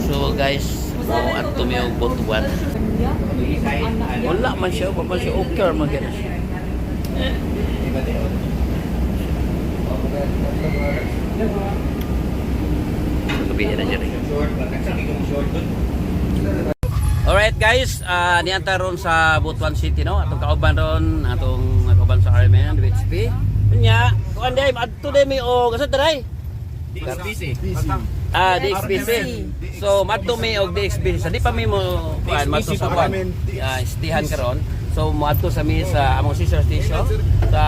So guys, mo adto mi og Butuan. Wala man siya, wala man siya okay man gyud siya. So gabi na diri. Alright guys, nianta ron sa Butuan City, no. Atong kauban ron, atong kauban sa RMN, DHP. Unya, kuan day, adto day mi og asa taray? Ah, DXBC. So, madto mi og DXBC. Sa di pa mi mo kuan madto sa kuan. Ah, istihan karon. So, moadto sa mi sa among sister station sa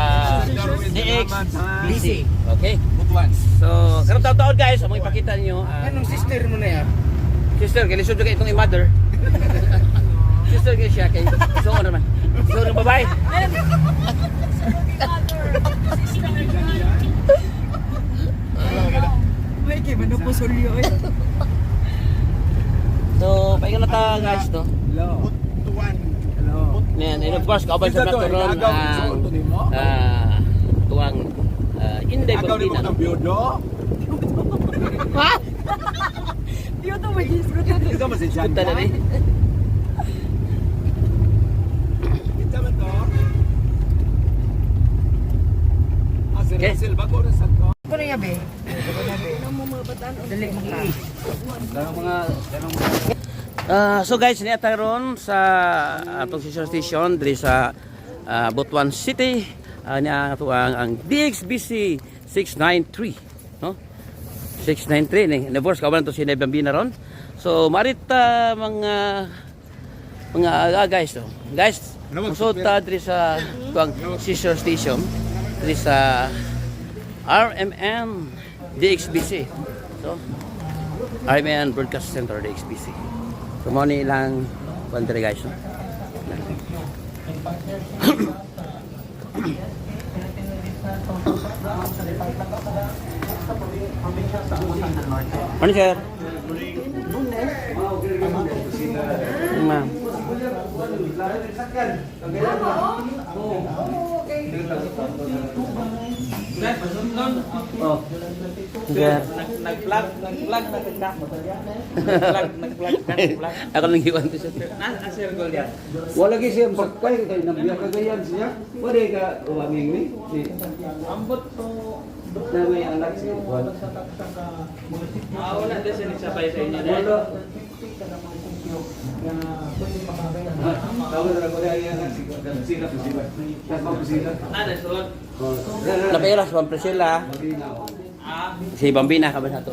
DXBC. Okay. Butuan. So, karon taon-taon guys, among ipakita ninyo. Anong sister mo na yan? Sister, kay lisod kay itong i-mother. Sister kay siya kay so ano naman. So, ano, bye-bye. May kay man ko sulyo eh. So, paingon na ta guys to. Butuan. Hello. Yan, and of course, kauban sa Ito to, nato ron agaw, ang ito nimo? tuwang Inday Agaw ni Bambina. mo No? ng biyudo? Ha? Diyo to may gisgot to. Ikaw ba si Jan? Punta na rin. Kita ba to? Ah, si Okay. Russell, bago na sa to. Ko na yabe. Dali mo ka. So guys, niya tayo ron sa atong sister station diri sa Butuan City. Niya ang atuang ang DXBC 693, no? 693 ni. And of course, kauban to si Inday Bambina ron. So marita mga guys to. Guys, musod ta diri sa tuang sister station diri sa RMN DXBC. So RMN Broadcast Center DXBC. So mo ni ilang kuan diri guys, no? Morning, sir. Ma'am. Oh. Sir. Nag-vlog, nag-vlog na ka. Nag-vlog, nag-vlog ka, nag-vlog. Ako lang iwan to sir. Na, sir Goliath. Wala gyud siya pagpay kay nabiya kagayan siya. Wala ka uwanging ni. Si Ambot to. Na may anak si Juan. Ah, wala din siya nagsabay sa inyo. Wala. Tawag na ko dai anak si sila sila. Tas sila. Ah, nasulod. Napira si Ma'am Priscilla. Ah, Si Bambina ka ba sa to?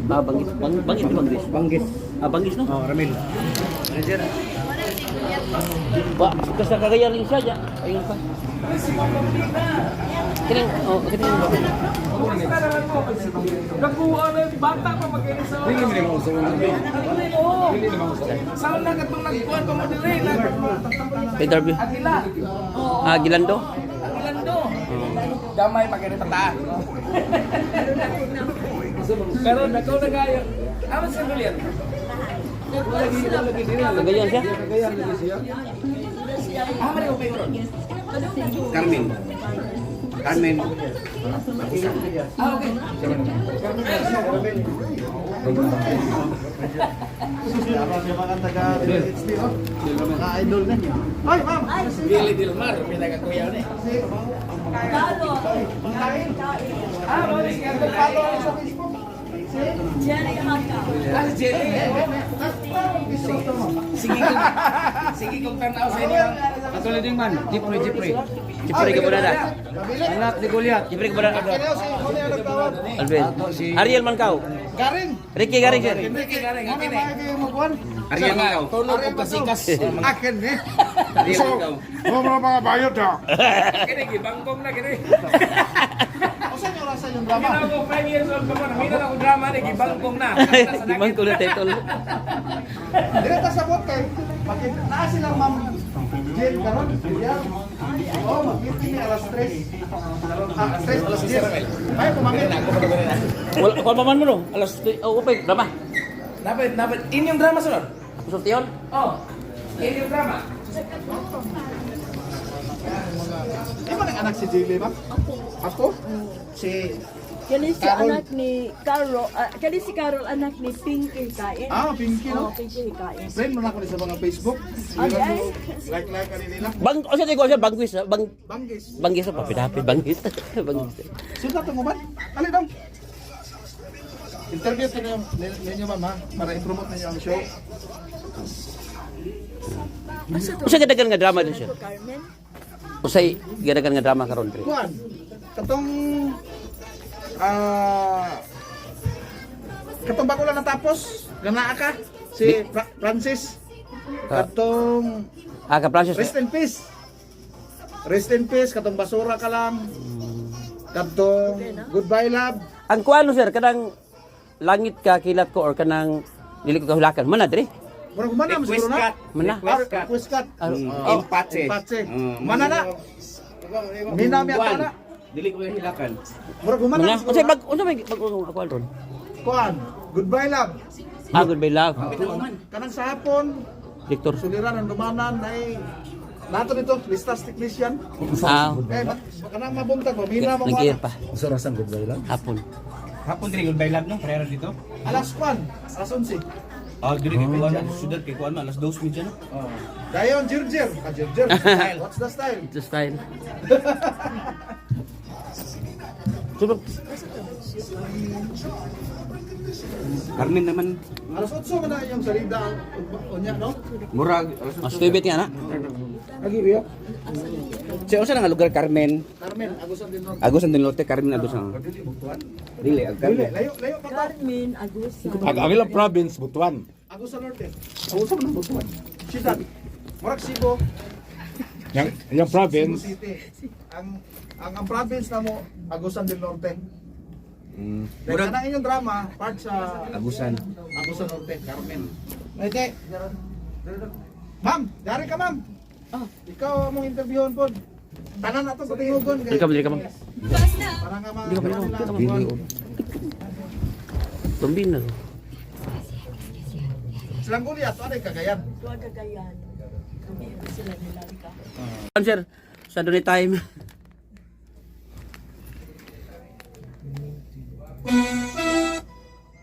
Ah, bangis. Bangis, di banggis? Banggis. Ah, banggis no? Oh, Ramil. Ba, kasi kagayan rin siya dyan. Ayun pa. Kining, oh, kining. Nakuha na yung bata pa mag-inis sa Dili mo nimo sa una. Dili nimo sa una. Saan na katong nagkuhan pa mo dili? Interview. Agila. Ah, Gilando? Agilando. Gamay pa kini tataan. Pero nakaw na kayo. Amo sa Goliath. Kagayan siya? Kagayan lagi siya. Ah, mali ko kayo ron. Carmen. Carmen. Ah, okay. Billy Dilmar, pinagakuyaw ni. Ah, mo ni siya follow sa Facebook. Jenny Haka. Ah, si Jelly. Sige kung sige kung tanaw sa inyo. Katulad din man, Jeffrey, Jeffrey. Jeffrey Cabrera. Anak ni Goliath. Jeffrey Cabrera. Alvin. Ariel Mancao. Garing! Ricky Garing sir. Enrique garing akin eh. Ariel Mancao. Tunog og kasikas. Akin eh. Ariel Mancao. Mga bayot ha. Kini gibangkong na kini. Usan yung rasa yung drama? Kini ako 5 years old pa ko namina na ko drama ni gibangkong na. Gimang ko na title. Dire ta sabot kay makita naa silang ma'am Jane karon. Yeah. Oh, mag-meeting ni alas 3. Ah, alas 3, alas 10. Ay, pumangit. Wala, kuwan pa man mo no? Alas, oh, okay, drama. Dapat, dapat. Inyong drama sunod. Musultiyon? Oh. Inyong drama. Di ba nang anak si Jilly ba? Ako? Si Kani si Carol. anak ni Carol, kani si Carol anak ni Pinky Kain. Ah, Pinky, no? Oh, Pinky Kain. Friend mo na ako ni sa mga Facebook. Ay, ay. Like like ani nila. Bang, o siya ko siya banggis, bang Banggis. banggis pa pidapit banggis. Banggis. Sino tong uban? Ali dong. Interview ko ninyo, ninyo ma'am ha, para i-promote ninyo ang show. Usa gadagan nga drama din siya. Carmen. Usay gadagan nga drama karon pre. Kuan, katong katong bago lang natapos, ganaa ka si Francis. Katong Ah, ka Francis. Rest in peace. Rest in peace katong basura ka lang. Katong goodbye love. Ang kuano sir kanang langit ka kilat ko or kanang dili ko kahulakan man na dire. Murag humana mo Request siguro na. cut. Mana? Ah, Request cut. Oh. Empatse. Empatse. Mana na. Mina mi ata na. Dili ko yung hilakan. Murag humana Mana? mo siguro Unsay na. bag unsa may bag ako ron? Kuan, goodbye love. Ah, goodbye love. Kanang sa hapon, Victor. suliran ang dumanan ay nato dito, listas technician. Ah, Eh, kanang mabuntag ba? Mina mo nag-gear pa. Usa ra sang goodbye lang. Hapon. Hapon dili goodbye love no? Prera dito. Alas kwan, alas 11. Ah, dili kay kuan. Sudad kay kuan alas 2 medyo no. Oh. Dayon, Jirjir. Ah, Jirjir. What's the style? The style. Sulod. Carmen naman Alas 8 man na iyong salida ang unya, no? murag alas Mas tubit nga na. Agi biyo. Sa usa na nga lugar Carmen? Carmen, Agusan del Norte. Agusan del Norte, Carmen Agusan. Dili, ang Dili, Carmen. layo, layo pa ta. Carmen Agusa. Ang ang ilang province Butuan. Agusan Norte. Agusan man ang Butuan. Siyudad. Murag Cebu, Yang yang Cebu province City. Ang province na mo, Agusan del Norte. Dahil kanang inyong drama, part sa Agusan. Agusan Norte, Carmen. Okay. Ma'am, dari ka ma'am. Ikaw among interviewon po. Tanan na to sa tingugon kay. Dili ka, dili ka, ma'am. Para nga ma. Dili ka, dili ka, dili ka. Tumbin na. Silang guli ato aday Cagayan. Tuwa Cagayan. Kami sila nila ka. Ma'am, sir, sa donate time.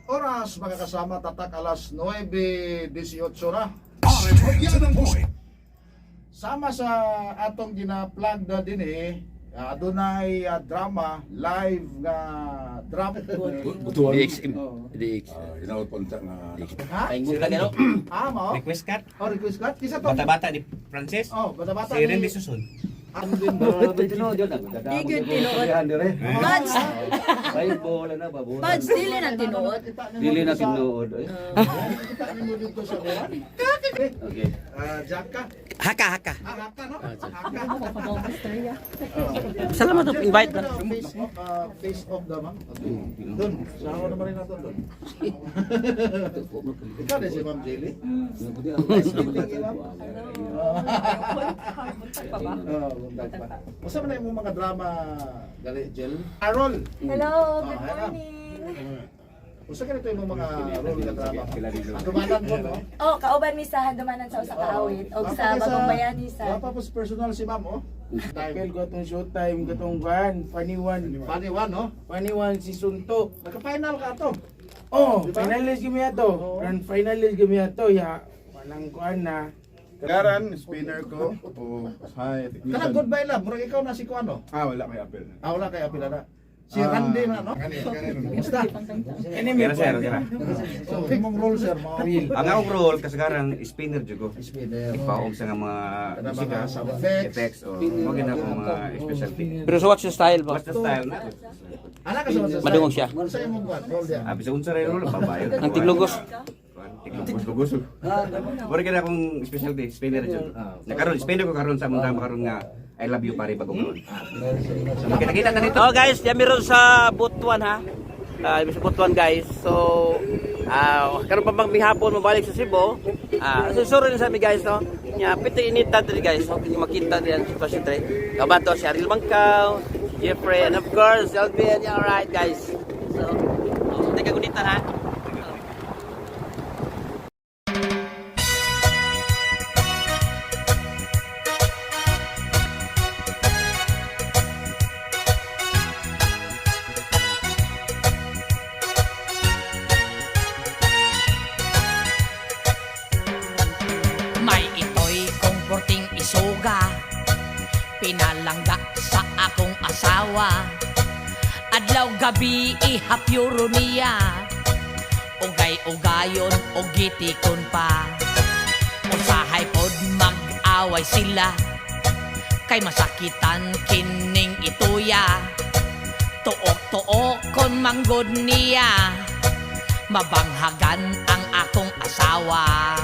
Oras mga kasama tatak alas 9:18 na. Sama sa atong gina-plug na din eh, adunay drama live nga drama. Butuan. DX. DX. Hinaot po unta nga. Ha? Ay, nguta gano. Ah, mao? Request cut. Oh, request card. Kisa to. Bata-bata ni Francis. Oh, bata-bata. Si Randy Susun. Di gyud tinuod. Buds, Ay, bola na ba? Bola. Buds, dili na tinuod. Dili na tinuod. Ay. Kita nimo dito sa kuwan. Okay. Ah, Jaka. Haka, haka. Ah, Haka no? Haka. Salamat po invite na. Face off, face off da ma'am. Doon, sa ako naman rin nato doon. Ikaw din si Ma'am Jelly. Nice meeting you, ma'am. Oh, buntag pa. Unsa man na imong mga drama gali Jel? Arol. Hello, good Oh, hi, ma'am. morning. Unsa kanito imong mga role nga drama? Ang dumanan ko no? Oh, kauban mi sa handumanan sa usa ka awit og sa Bagong Bayani sa Wapa po sa personal si ma'am oh. Time. Well, gatong showtime, gatong kuan, funny one. Funny one no? Funny one season 2. Naka-final ka ato. Oh, Di ba? finalist kami ato. Grand finalist kami ato ya. Walang kuan na. Karan, spinner ko. O, hi, Kanang technician. goodbye love, murag ikaw na si kuano. Ah, wala may apel. Ah, wala kay apila na. Si Ah. Randy na no? Kumusta? Kira sir, kira. So, imong role sir mo. Ang akong role kasagaran spinner jud ko. Spinner. Ipaog sa nga mga Kanang musika, mga sound effects. effects o mo gid akong mga specialty. Pero so what's your style ba? What's the style na? Ana ka sa sa Madungog siya. Unsa imong kuan role diya? Ah, bisa unsa ra role babae. Ang tiglugos. Tiglugos lugos. Mura gid akong specialty spinner jud. Na karon spinner ko karon sa among drama karon nga I love you pare bagong karon. Kita-kita ta dito. Oh guys, diyan meron sa Butuan ha. Ah, sa Butuan guys. So, karon pa bang mihapon mabalik sa Cebu. Ah, so sorry na sa mi guys no. Nya piti inita diri guys. Hope inyo makita diri ang sitwasyon diri. Kabato si Ariel Bangkaw, si Jeffrey and of course Alvin. Yeah, all right guys. So, oh, teka gunitan ha. Pinalangga sa akong asawa. Adlaw gabi ihapyuro niya. Ugay-ugayon o gitikon pa. Usahay pod mag-away sila. Kay masakitan kining ituya. Tuok-tuok kon manggod niya. Mabanghagan ang akong asawa.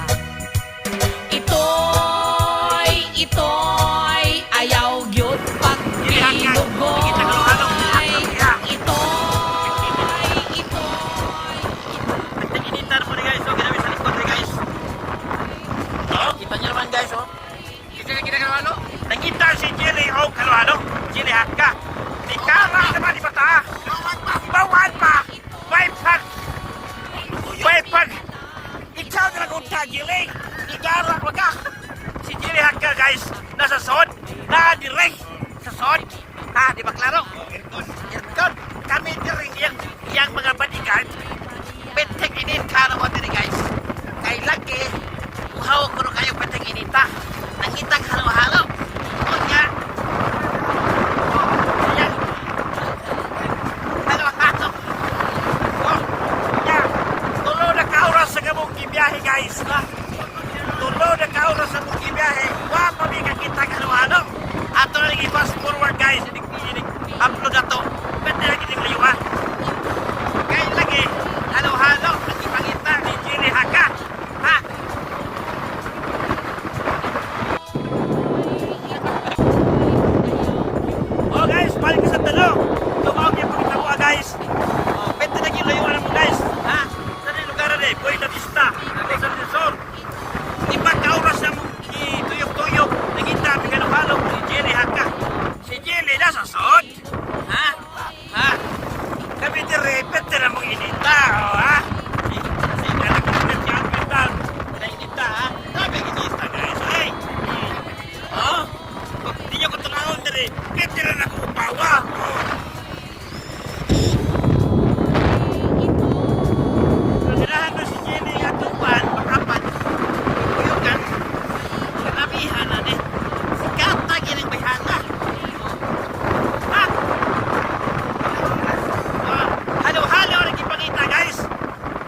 Itoy, itoy, ayaw gyud pagbinugoy. Itoy, itoy. Nagtaginitan mo ni guys, oh, ginawa sa likod ni guys. Oh, kita niyo naman guys, oh. Kita na kita halo. Nangita si Jelly o halo. Jelly Hakka. Di kara naman di bata. Bawal pa. May pag. May pag. Ikaw na lang unta, Jelly. Di kara ka. Si Jelly Hakka guys, nasa sod. Na direct sa sod. Ha, di ba klaro? Aircon. Aircon. Kami direct yang yang mga bodyguard. Petek inin ka na mo diri guys. Kay lagi, uhaw ko kayo petek inita. Nangitag halo-halo. Unya. Oh, ayan. Halo-halo. Oh, unya. Tulo na ka oras sa kamong gibiyahe guys. Ha? Tulo na ka oras sa kamong gibiyahe. Wa pa mi kakita halo-halo. Ato na lang i-fast forward guys. Inig, inig, upload na to. Pwede na kining layo ha. Kay lagi, halo-halo, ang ipangita ni Jimmy Haka. Ha? Oh guys, balik ka sa tanong. Tumawag niya pagkita mo guys. Oh, pwede na yung layuan mo guys. Ha? Sa ni lugar na eh, Buena Vista, sa Luzon. Di ba kaoras na mong tuyok-tuyok, nangita, halo-halo ni Jelly Haka. Si Jelly nasa sod. Ha? Ha? Kami dire, pwede na mong inita, oh, ha? Si, si, anak ko na si Alvin Tan, na inita, ha? Sabi inita, guys, ay! Oh? Di niyo ko tunahon dire, pwede na ako upawa. Oh. Pagkanahan na si Jenny at tupan, makapat, kuyukan, kanabihan na ni. Si Kata gining bayhana. Ha? Ah, halo-halo ang ipangita guys.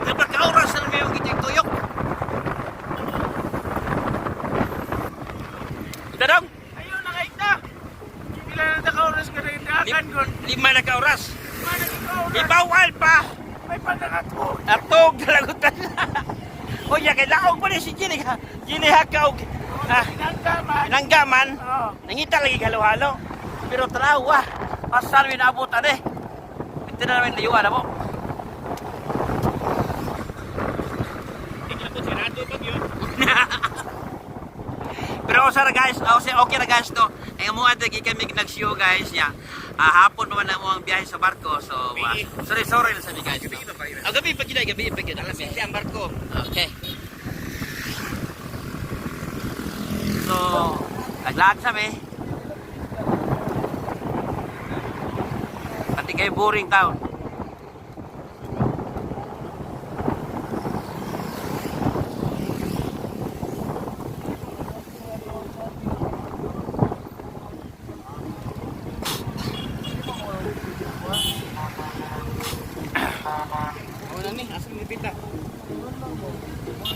Kapag kaoras na may giting tuyok. Tanong, Ayaw na kaita. Pila na ka oras ka rin. Akan kon. 5 na ka oras. Mana ka oras. Ibawal pa. May panangatog. Atog dalagutan. Unya kay laog pa ni si Jenny. Jenny hakaw. Ah, Nanggaman. nanggaman. Oo. Nangita lagi halo-halo. Pero tanawa, pasal minabutan eh. Ito na namin layuan na po. Pero usa ra guys, oh, okay ra guys no. Ay mo ate kami nag-show guys ya. Ah, hapon pa man na mo ang biyahe sa barko. So, sorry sorry na sa mi guys. No? Ah, gabi pa gid, gabi pa gid. Alas ang barko. Okay. So, naglaag sa mi. Pati kayo boring town.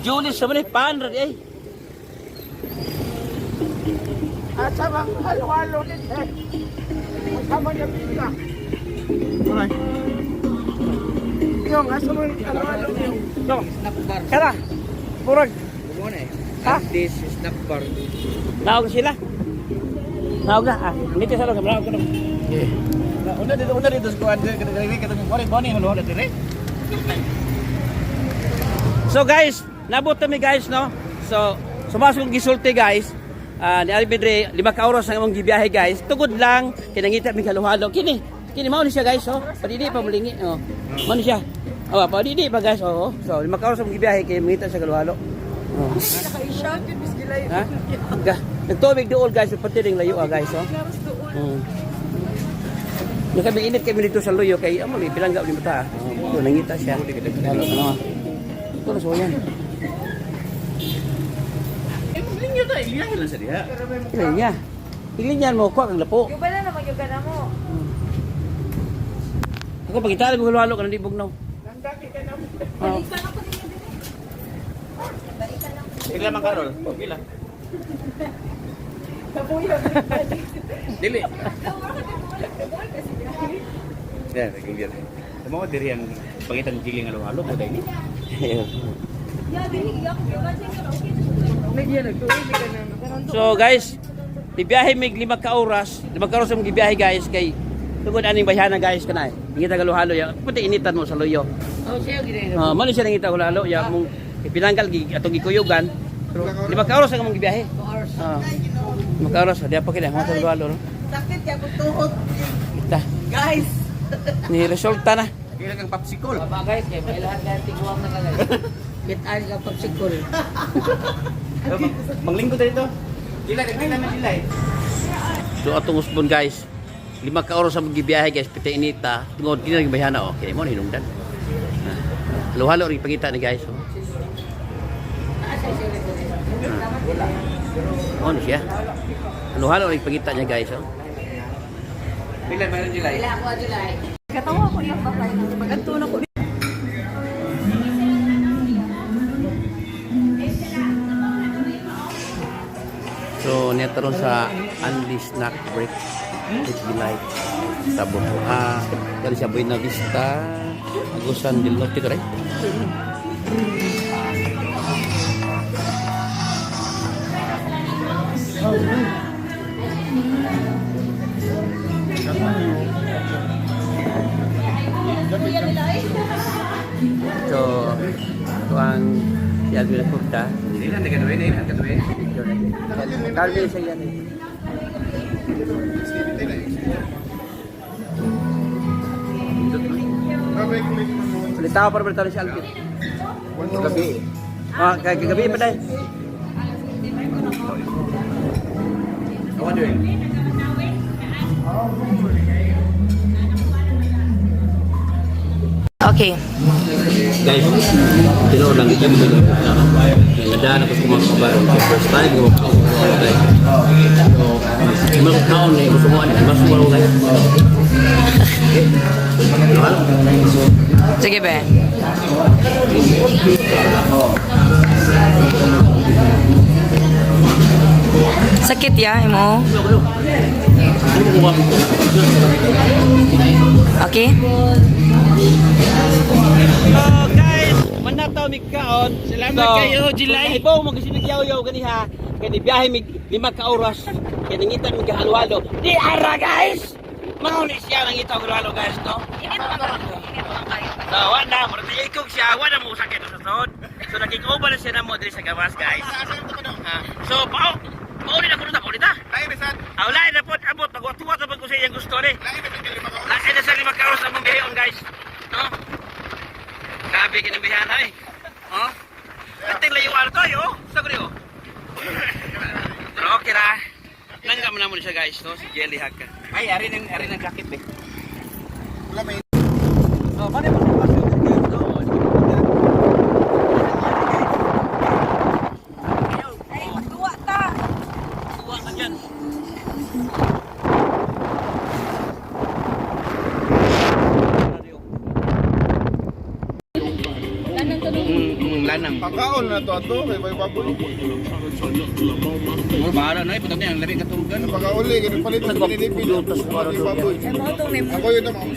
Julie sa man pan ra di ay. Asa bang halo-halo din eh. Asa man yung pita. Yung asa man halo-halo yung. No. Kara. Murag. Ha? This snack bar. Naog sila. Naog na. Ah, dito sa loob, naog ko na. Una dito sa kuan kay katong boni boni halo dire. So guys, nabot kami guys no. So sumasok ang gisulti guys. Ah, ni Alvin Dre, 5 ka oras ang among gibiyahe guys. Tugod lang kay nangita mi halo-halo. Kini, kini mao ni siya guys oh. Padidi pa mulingi oh. Mao ni siya. Oh, padidi pa guys oh. So 5 ka oras ang gibiyahe kay mangita siya halo-halo. Oh. Naka-shout yun, Miss Gilay. Ha? Ga, nagtubig dool guys, pati ring layo ah, guys oh. Klaros doon. Nung kami init kami dito sa luyo kay amo ni bilangga ni mata. Oh, ito, nangita siya. Halo ano. Ito na so yan. Linyo ta, iliyahe lang sa diha. Ito niya. Pilinyan mo kuha kang lapo. Yung bala naman yung gana mo. Ako pagitala ko halo kanang di bugnaw. Oh. Pila man Karol? Pila. Dili. Ya, regular. Tama ko diri ang pangitan giling halo-halo ko dai ni. So guys, bibiyahe mig 5 ka oras, 5 ka oras ang gibiyahe guys kay tungod aning bayhana guys kanay. Ngita halo-halo ya, puti initan mo sa luyo. Oh, siya gid. Ah, mo ni siya nangita halo-halo ya mong ipinanggal gi atong gikuyugan. Pero 5 ka oras ang mong gibiyahe. Hours. Ah. 5 ka oras, di pa kini mo sa halo-halo no. Sakit kay akong tuhod. Kita Guys. ni resulta na. Pila kang popsicle. Baba guys, kay may lahat na tiguang na guys. Kitaan ka popsicle. Manglinggo dito. Dila, dila man dila eh. So atong usbon guys, 5 ka oras ang gibiyahe guys, piti inita, tungod kini nang bayhana okay mo ni hinungdan. Ah. Halo-halo rin pangita ni guys. Oh. Ah. Oh, ni siya. Halo-halo rin pangita niya guys. Oh. Pila meron dila. Ila ako adulay. Katawa ko yung patay. Pag-anto na ko. So niya taron sa Andy Snack Break with Delight sa Butua. Kani siya Buena Vista, Agusan del Norte right? So, ito ang si Alvin Curta. Dila na kaduwe, dila kaduwe. Carmen siya yan eh. Salita para bertalo si Alvin. Gabi. Ah, kagabi pa dahil. Ako doon. Okay. Guys, tinuod lang ito mo. Nadaan ako sa mga kabaron. First time ko guys. So, mga kaon ni gusto mo ani mas mo guys. Sige be. Sakit ya imo. Okay? So guys, manataw mig kaon. Salamat so, kayo, Jilay. Ibaw mo kasi nagyaw-yaw ganiha. Kay di biyahe mig 5 ka oras. Kay nangita mig halo-halo. Di ara guys. Mao ni siya nangita og halo guys no. So, wala, mura tayo ikog siya, wala mo sakit sa sod. So, naging over na siya na mo diri sa gawas, guys. Ah, so, pao, pauli na kuno ta, pauli ta. Ah, lain na po, abot, pagwatuwa ta pag ko sa iyang gusto ni. Lain na sa 5 ka oras among biyahe guys. No? Grabe kinabihan ay. Oh? Ating layuan to, yo. Sa oh. Pero okay ra. Nanggam na mo siya guys, no? Si Jelly Haka. Ay, ari ng jacket eh. So, paano mo sa pasok guys, no? Ay, duwa ta. Tuwa ka dyan. Lanang. Pagkaon na to ato kay bay baboy. Bahala na eh, putang niya, ang labi katulugan. Pagkauli kay palit sa pinilipin. Baboy. Ay, mo itong name. Ako yun naman.